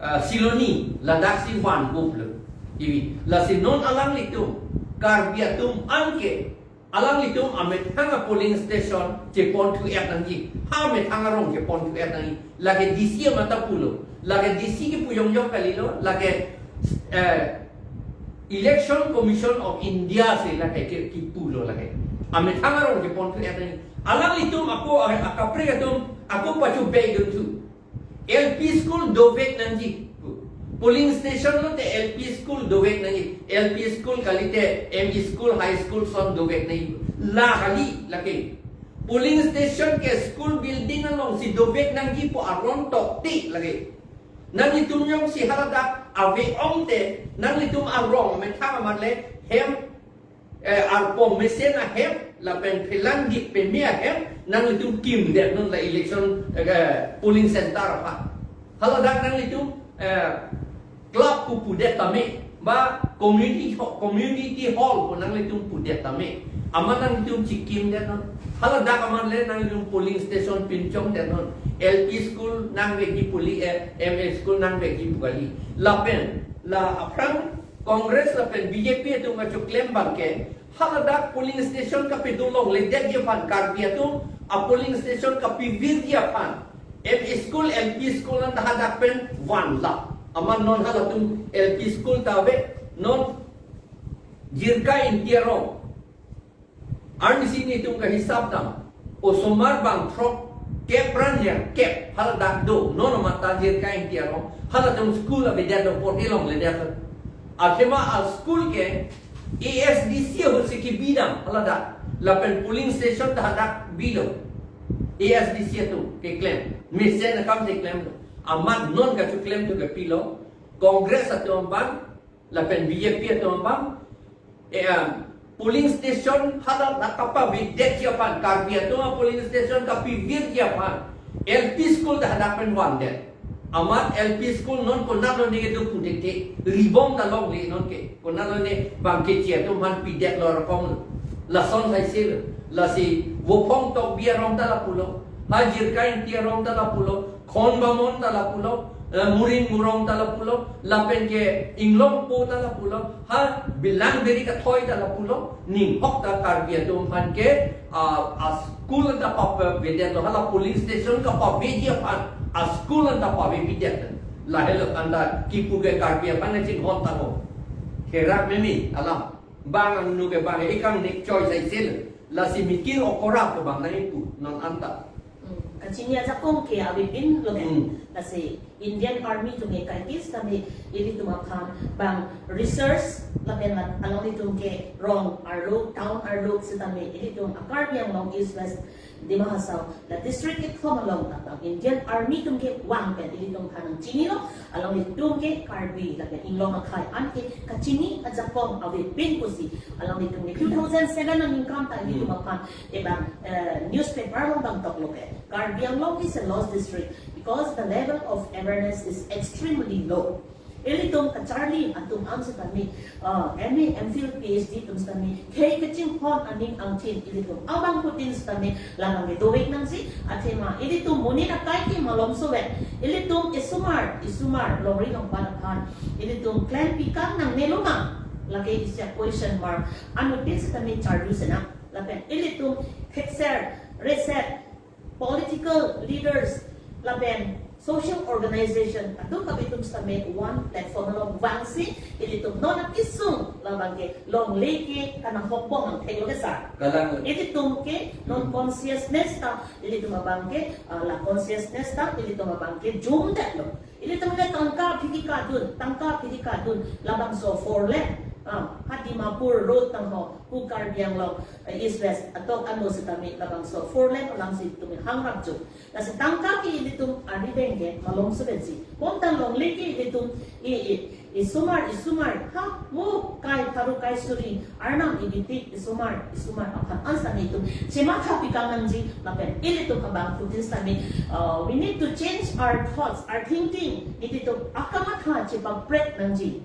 eh, Siloni, ladaksi van gup lo. Ivi, lasi non alanglitum, Karbi atum anke, Alanglitum amethang a polling station cheponthu-et nangji. Ha amethang arong cheponthu-et nangji. Lake D C amat ta pulo. Lake D C kipu yongjong kalilo. Lake eh, Election Commission of India si lake ki- kipulo lake. Amethang arong cheponthu-et nangji. Alanglitum ako, eh, akaprek atum ako pachu bey dunthu. L P school dovek nangji. Polling station lote L P school dovek nangji. L P school kalite M E school, high school son dovek nangji. La kali lake. Polling station ke school building alongsi dovek nangji pu aron tokte lake. Nanglitum jongsi haladak ave-ong te, nanglitum arong amethang amat le hem, eh, arpong mesen ahem, lapen phelang dik peme ahem, nanglitum kimdet non la election, eh, polling center aphan. Haladak nanglitum, eh, club pu pudet tame, ba community ho-, community hall pu nanglitum pudet tame. Amat nanglitum chikimdet non. Haladak amat le nanglitum polling station pinchongdet non. L P school nangvekji pu kali, eh, M E school nangvekji pu kali. Lapen la aphrang Congress lapen B J P atum kachoklem abang ke, haladak polling station kapedo longledetji aphan, Karbi atum a polling station kapevirji aphan, M E school, L P school anta hadak pen vanlo. Amat non halatum L P school ta ave, non Jirka Ingti arong arnisi nelitum kahisap dam, osomar bangthrok kep ra nerkep haladak do, non amat ta Jirka Ingti arong halatum school avedet do, porhi longledet do. Athema a school ke A S D C ahut si kibi dam haladak, lapen polling station ta hadak bilo. A S D C atum keklem, mesen akam si klemlo. Amat non kachoklem atum ke pilo, Congress atum abang, lapen B J P atum abang, eh, ah, polling station haladak kapavedetji aphan, Karbi atum a polling station kapevirji aphan, L P school ta hadak pen vandet. Amat L P school non konatlo ne kedo pu thekthe, ribom ta longle non ke, konatlo ne bang keche atum aphan pidetlo rakong lo. Lason saise lo, lasi Vophong Tokbi arong ta lapulo, ha Jirka Ingti arong ta lapulo, Khon Bamon ta lapulo, eh, Muring Murong ta lapulo, lapen ke Inglongpo ta lapulo, ha Belang Beri Kathoi ta lapulo, ninghok ta Karbi atum aphan ke, ah, a school anta papavedetlo, hala polling station kapaveji aphan a school anta pavepidet. Lahelo anta kipu ke Karbi aphan chinghon tangho. Kerak meme alam. Bang angno ke bang ekang nek choi saise lo. Lasi mikir okorap ke bang nangkipu non anta. Hmm. Kachini ajakong ke avepinlo ke. Hmm. Lasi Indian Army atum ke kaikis tame ilitum aphan bang research lapen la alanglitum ke rong arlo, town arlo sitame ilitum a Karbi Anglong East West Dima Hasao la district kethom along ta bang Indian Army atum kevang pen ilitum aphan nangchinilo, alanglitum ke Karbi lapen Inglong akhei an ke kachini ajakong avepin pusi alanglitum ke two thousand seven aningkan ta ilitum aphan, eh, bang, eh, newspaper along bang toklo ke, Karbi Anglong is a lost district because the level of awareness is extremely low. Ilitum kacharli atum an sitame, ah, M A, M Phil, P H D atum sitame, khei kachinghon aning angthin ilitum abangphutin sitame labang ke dovek nangji, athema ilitum monit akai ke malomsovet, ilitum isomar, isomar longri longpat aphan ilitum klempikang nangnelo ma, lake isi a question mark anuttin sitame charju senang. Lapen ilitum thekser, reset, political leaders lapen social organization atum kapitum sitame one platform along vangsi ilitum non akesung labang ke longle ke kanahokbong angthek lo ke sir. Kalang. Ilitum ke non consciousness ta ilitum abang ke, ah, la consciousness ta ilitum abang ke jumdetlo. Ilitum ke tangka aphi kadun, tangka aphi kadun, labangso four lane, ah, ha Dimapur road tangho, pu Karbi Anglong, eh, East West atok ano sitame labangso four lane alangsi ilitum hangrap jum. Lasi tangka ke ilitum ari bengke malomsovetji. Bonta longle ke ilitum i, i, isomar, isomar, ha, mo kai pharo kai suri, arnam ibitik isomar, isomar aphan an sitame itum chematha pikang nangji, lapen ilitum abangphutin sitame, uh, we need to change our thoughts, our thinking. Ilitum akamatha chepaprek nangji.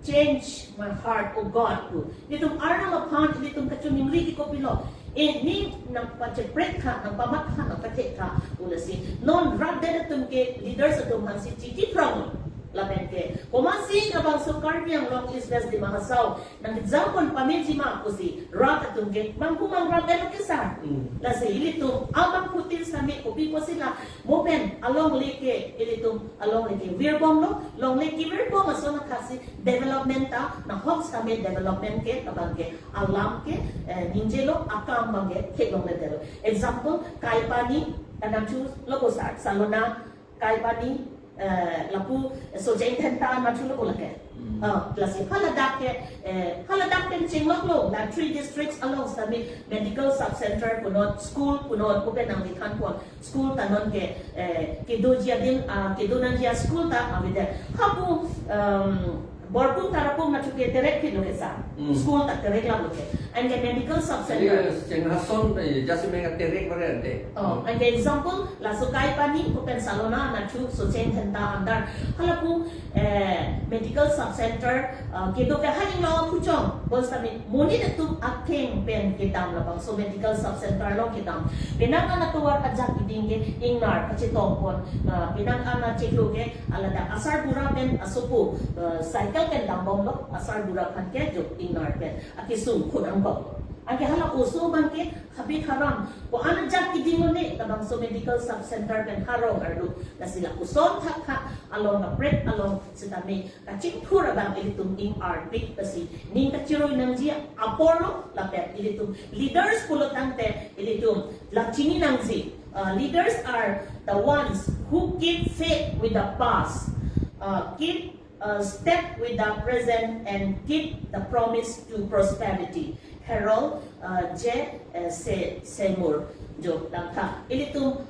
Change my heart, O God, pu. Ilitum arnam aphan ilitum kachiningri ke kopilo. Eh, ne nangpacheprek tha, nangpamatha, nangpathek tha, pu lasi. Non rat det atum ke leaders atum aphansi chiti prong. Lapen ke, komatsi labangso Karbi Anglong East West Dima Hasao nangkejapon pameji ma pusi rat atum ke manghu mangrap elo ke sar. Hmm. Lasi ilitum abangphutin sitame kopi pusi la mo pen alongle ke, ilitum alongle kevirbomlo, longle kevirbom ason athaksi development ta nahok sitame development ke abang ke alam ke, eh, ningjelo, akam abang ke theklongledetlo. Example, Kaipani, anatthu lo ko sar, Salona, Kaipani, eh, lapu, eh, Socheng Dhenta anatthu lo ko lake. Hmm. Ah, lasi haladak ke, eh, haladak pen chengloklo, la three districts along sitame medical sub center punon, school punon, kopi nangli thanpon, school ta non ke, eh, kedoji adin, ah, kedo nangji a-school ta avedet. Hapu, um, Borpung Tarapung anatthu ke terek phitlo ke sar. Hmm. School ta terek lamlo ke. Anke medical sub center. Jadi, Chenghason, eh, Jasimeng terek pada ante. Oh, anke example, laso Kaipani kopen Salona anatthu Socheng Dhenta andar. Halapu, eh, medical sub center, eh, kedo ke haning lo puchong. Bonsitame monit atum akeng pen kedam labangso medical sub center along kedam. Penang an atovar ajak keding ke ingnar kachetongpon. Eh, penang an achiklo ke aladak asarbura pen asopo, eh, cycle pen dambomlo, asarbura aphan ke jo ingnar pen akesung khun angbomlo. Anke hala oso abang ke habit haram. Ko-an ajak keding lo ne, labangso medical sub center pen harong arlo. Lasi la oson thakthak along kaprek along sitame kachingthur abang ilitum ingarpik, lasi ning kachirui nangji apor lo, lapen ilitum leaders pulo tangte ilitum la chini nangji. Uh, leaders are the ones who keep faith with the past, uh, keep, uh, step with the present, and keep the promise to prosperity. Harold, uh, J, uh, Se-, Seymour, jo langtha. Ilitum,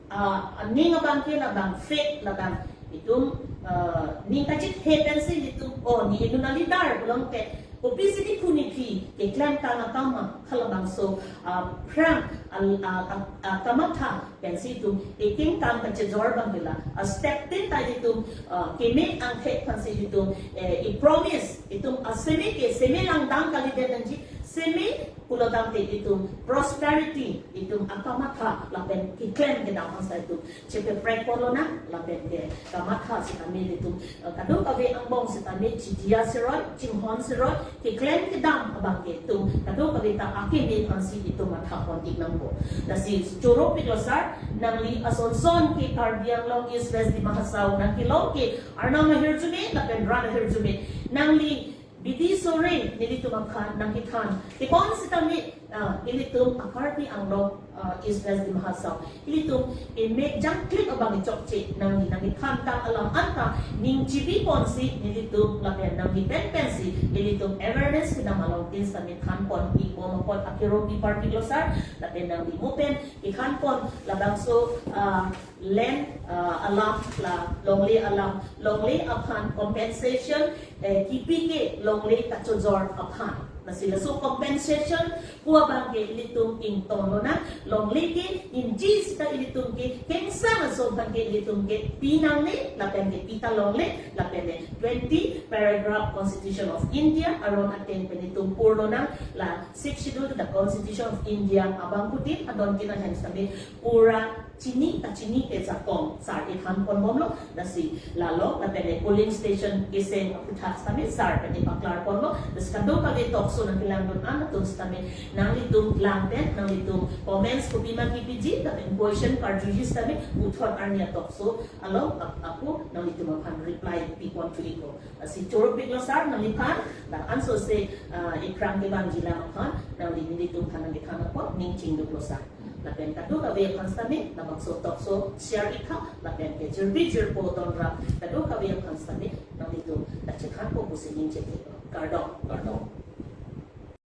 uh, aning abang ke labang faith labang itum, uh, ning kachit he pensi ilitum, oh, ne inut a-leader pulote kopisi ne phuni phi keklem tang akam ma, halabangso, ah, phrang al-, ah, ah, ah, kamatha pensi itum eking kam kachejor abang ke la, ah, step tin ta itum, ah, keme angthek aphansi itum, eh, i-promise itum, ah, seme ke seme langdam kalidet nangji, seme pulo tangte itum prosperity itum akamatha lapen keklem kedam aphansi itum chepaprek ponlonang, lapen ke kamatha sitame ilitum, eh, kadokave angbong sitame chidia siroi, chinghon siroi, keklem kedam abang ke itum kadokave ta akeme aphansi itum matha pon-ik nangpo. Lasi choro piklo sar, nangli asonson ke Karbi Anglong East West Dima Hasao nangkelong ke Arnam ahirjume lapen rat ahirjume, nangli bidi sore nelitum aphan nangkethan. Tepon sitame, ah, ilitum a-Karbi Anglong, ah, East West Dima Hasao, ilitum emek jangklik abang chokche nangli nangkethan tang alam anta ning chibi ponsi nelitum lapen nangli pen pensi ilitum awareness kedam along tin sitame than pon-ik bom apot akero pi parpiklo sar, lapen nangli mo pen kethan pon labangso, ah, land, ah, alam, la longle alam, longle aphan compensation, eh, kipi ke longle kachojor aphan. Lasi laso compensation pu abang ke ilitum ingtonlonang, longle ke inji sita ilitum ke kengsang aso abang ke ilitum ke pinangne, lapen ke pita longle, lapen ke twenty paragraph Constitution of India aron ateng pen itum purlonang, la Sixth Schedule to the Constitution of India abangphutin adon kinan hem sitame pura chini kachini ke jakong sar ethan ponbomlo, lasi lalo lapen polling station keseng aphuthak sitame sar pen epaklar ponlo, lasi kadokave talk show nangkelangdun an atum sitame nanglitum lang pen nanglitum comments kopima kipiji lapen question karjuji sitame puthot arni a-talk show along ap-, ako nanglitum aphan reply pi pon thu-ikpo. Lasi choro piklo sar nangliphan, la ansose, ah, iphrang kevangji alam aphan nangli nelitum aphan nangkethan apot ning chingduklo sar. Lapen kadokave aphan sitame labangso talk show share-ik tha, lapen ke jirpi jirpo tonrap kadokave aphan sitame nanglitum ta chethanpo pusi ning chethek. Kardom. Kardom.